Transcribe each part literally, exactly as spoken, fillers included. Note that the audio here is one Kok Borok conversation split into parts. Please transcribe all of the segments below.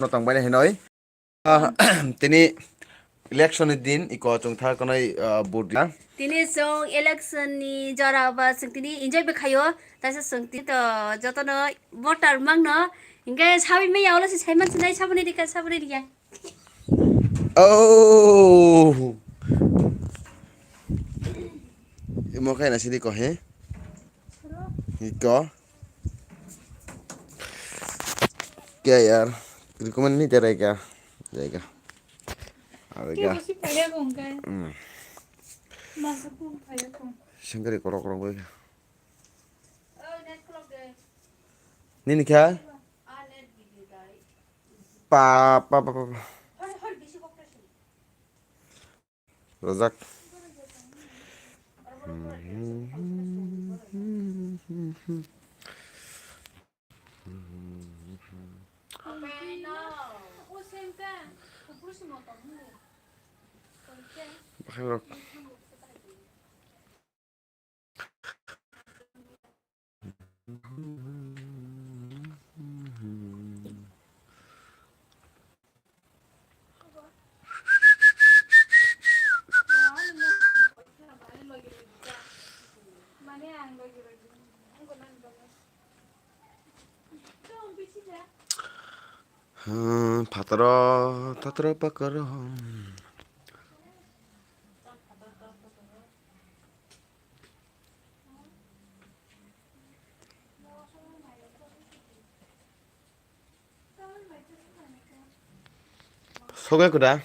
no tong bai hinoi. Ah, tini election ni din iko chwng tha konoi, ah, vote la. Tini chwng election ni jora ba chwng tini enjoy bw khaio. Taisa chwng tini to jotono voter mangno. Hinkhe sawi maya olo se saiman sinai saboni rika saboni riya. Oh. Imo khe na sidi ko he? Iko. Kya yaar? Recommend nahi de raha hai kya? Jayega. Abega. Kya basi phaya kong ka? Hmm. Masa kong phaya kong. Sengkari korok korok bai. Nini kha? Pa, pa, pa, pa, pa. Rojak. Bakhairok. Hmm, phataro, tataro pakaro. Sogai kuda.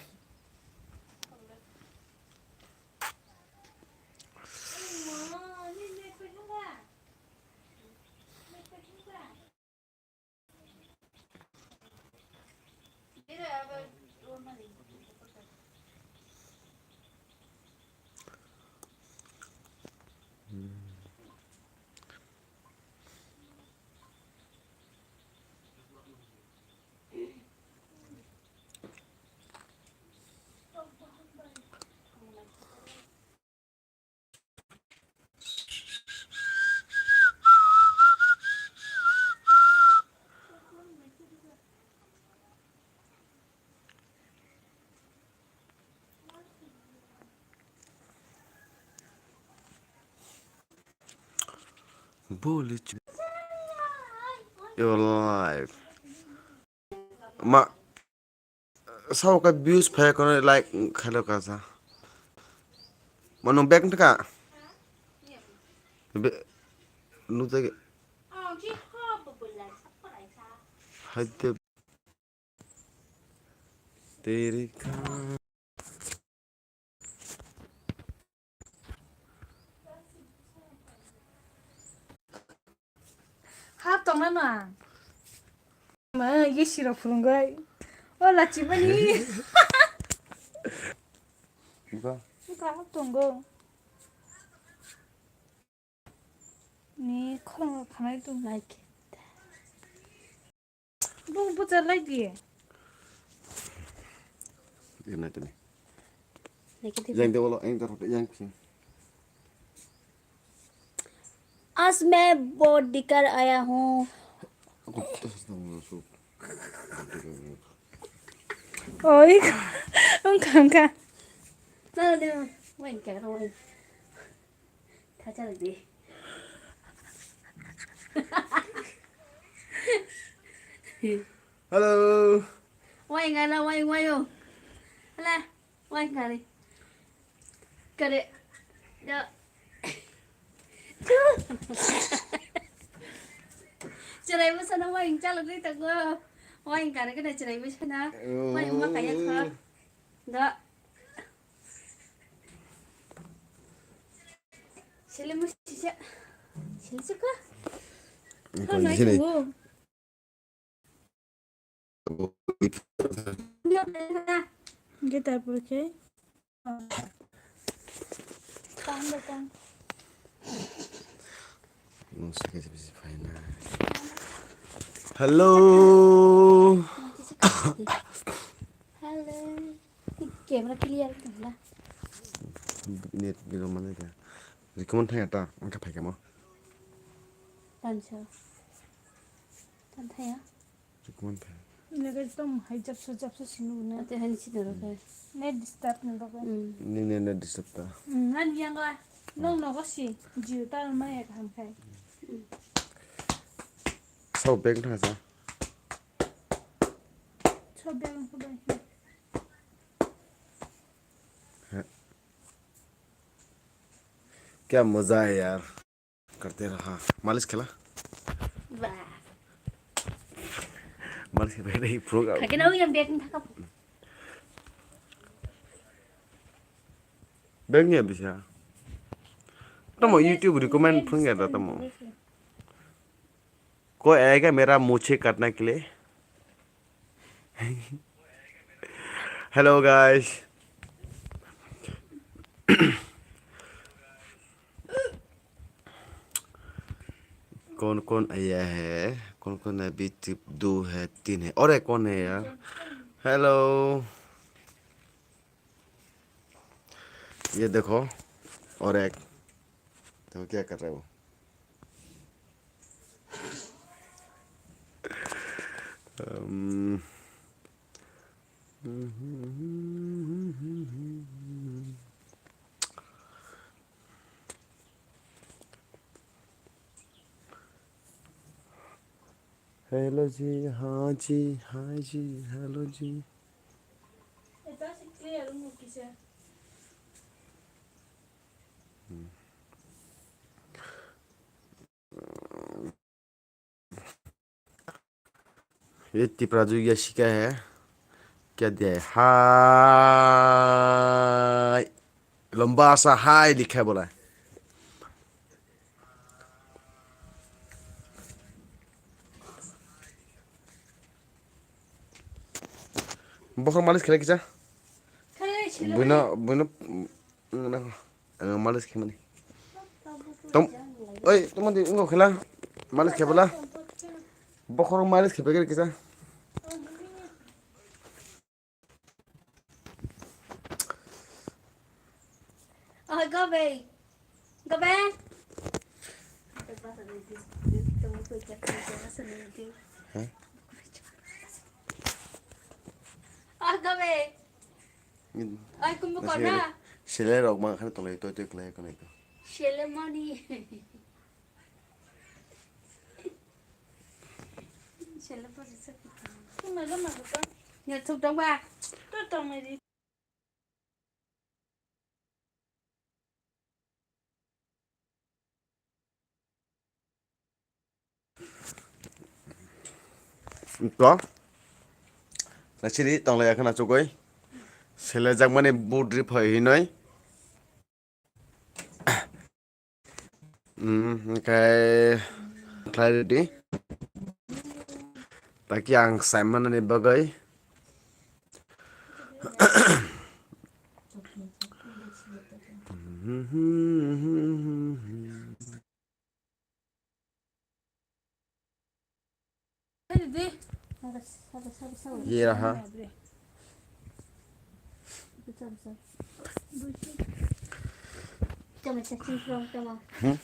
Bully ch-, your life. Ma, sao ka views phai kono like khailo kaza. Mano back taka. Be, nu te. Hai te. Teri ka. Ha, tongna no ang. Ma, ye siro phurungoi. O, lachi mani. Buka. Buka, ha, tongo. Ni khorang khanai tong. Like. Bo, bo cha lai di. Yang naik ni. Negative. Yang dia wala, yang terhadap yang sih. आज मैं बहुत डीकर आया हूँ। Oi, engka, engka. Mana dia? Wah, engka, wah. Thacha lagi. Hello. Wai ngana wai wayo. Hala, wai kare. Kare. Da. Cherai bwsano wai chalagwi tongo. Wai kare kare cherai bwsano. Wai ma kaya kha. Da. Sili musi se. Sili se ka. Ko nai tungu. Guitar por qué? Hello. Hello. Camera clear wngkha na? Net gilo mane da. Recommend thaya ta, angka phai kamo. Tansa. Tan thaya. Recommend thaya. Nega tom hai japsa japsa sinu na. Ate hani sinu ro kai. Ne disturb ni logo. Hmm. Ni ne ne disturb ta. Hmm, ani yang la. Nong nogo si. Jiu tal ma ya ham kai. So bag na sa. So bag na sa. Kya maza hai yaar. Karte raha. Malis khela? Bah. Malis khela nahi program. Khake na yang bag ni thaka. Bag ni bisa. Tamo YouTube recommend phung ya da tamo. कोई आएगा मेरा मूछें काटने के लिए? Hello guys. कौन कौन आया है? कौन कौन अभी ति-, दो है, तीन है। और एक कौन है यार? Hello. ये देखो, और एक। देखो क्या कर रहा है वो। अम, हेलो जी, हाँ जी, हाँ जी, हेलो जी। ये तिपराजु ये शिका है, क्या दिया है? हाय, लंबा सा हाय लिखा है बोला है। Bokhorok malis khlai kisa. Buino, buino, mm, ano malis khaimani. Tom, oi, tamo di, ngo khela. Malis khaibala. Bokhorok malis khaipai kisa. Oh, go away. Go back. Huh? Oh, go away. Ai, kumbu kona. Sele rok ma khana tolai toi toi klai kona ito. Sele mani. Sele pa risa kita. Kumalo malo pa. Ya, tuk dong ba. Tu tong mai di. To, nasini tonglai akhana chukui. Sele jakmani budri phai hinoi. Hmm, okay. Clarity. Taki ang Simon ni bagwi. Ye raha. Hmm?